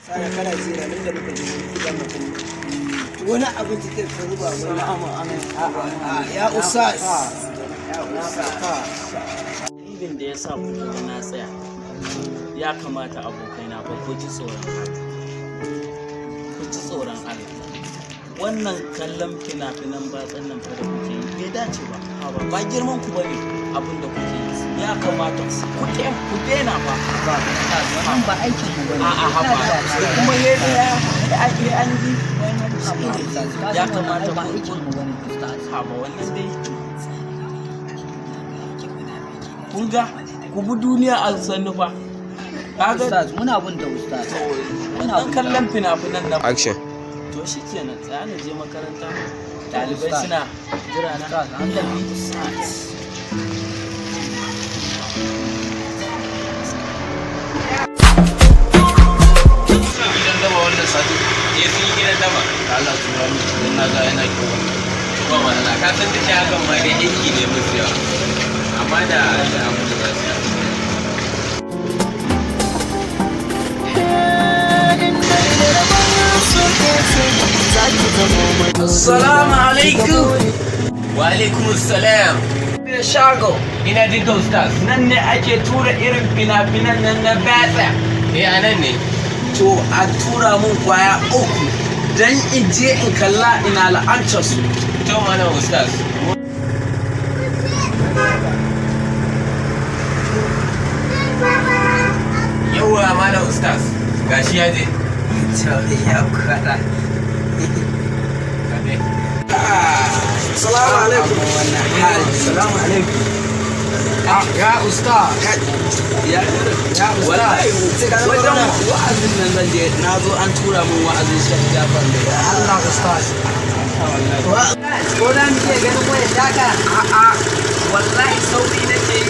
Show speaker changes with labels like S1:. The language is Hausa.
S1: Sara kana jira nan da muka je wani gidan mutum. Wani abinci da ka zuba mana. Ya ustaz. Ya ustaz.
S2: Dalilin da ya sa kuka ga na tsaya, ya kamata abokaina ba ku ji tsoron Allah. Ku ji tsoron Allah. Wannan kallon fina-finan batsan nan fa da kuke yi bai dace ba. Haba, ba girman ku bane abin da kuke yi. Ya kamata ku daina fa.
S3: Wannan ba aikin mu bane.
S2: A'a, haba. Kuma he ya an yi ya kamata
S3: ba
S2: ku
S3: aikin mu bane, ustaz.
S2: Haba, wannan dai. Kun ga, ku bi duniya a sannu fa. Kaga
S3: Ustaz, muna bin da ustaz. Muna
S2: wannan
S3: bin ta.
S2: Kallon fina-finan nan.
S4: Action.
S2: To shi kenan, tsaya na je makaranta. Ɗalibai
S3: Ustaz.
S2: Suna jira na.
S3: Ustaz, an tafi.
S2: Ustaz.
S4: Gidan daba wannan sati. Eh, sun yi gidan daba. Allah tura mu dan na ga yana kyau wannan. To ba matsala, ka san da shagon ma dai aiki ne musu yawa. Amma da abu da za su yi.
S2: Assalamu alaikum.
S4: Wa alaikum assalam.
S2: Shago.
S4: Ina jin ka, ustaz.
S2: Nan ne ake tura irin fina-finan nan na batsa?
S4: Eh, anan ne.
S2: To, a tura mun kwaya uku dan in je in kalla ina la'anta su.
S4: To malam ustaz. Yawwa malam ustaz. Gashi ya je.
S1: Ya kwada.
S4: Kabe.
S1: Salamu alaikum. Salamu alaikum.
S5: Ya ustaz.
S2: Ya
S5: Ya ustaz.
S2: Wallahi wajen wa'azin nan zan je, na zo an tura mun wa'azin Sheikh Jafar ne.
S5: Allah ustaz.
S1: Ko da muke ganin wayar taka?
S2: A'a, wallahi sauri nake.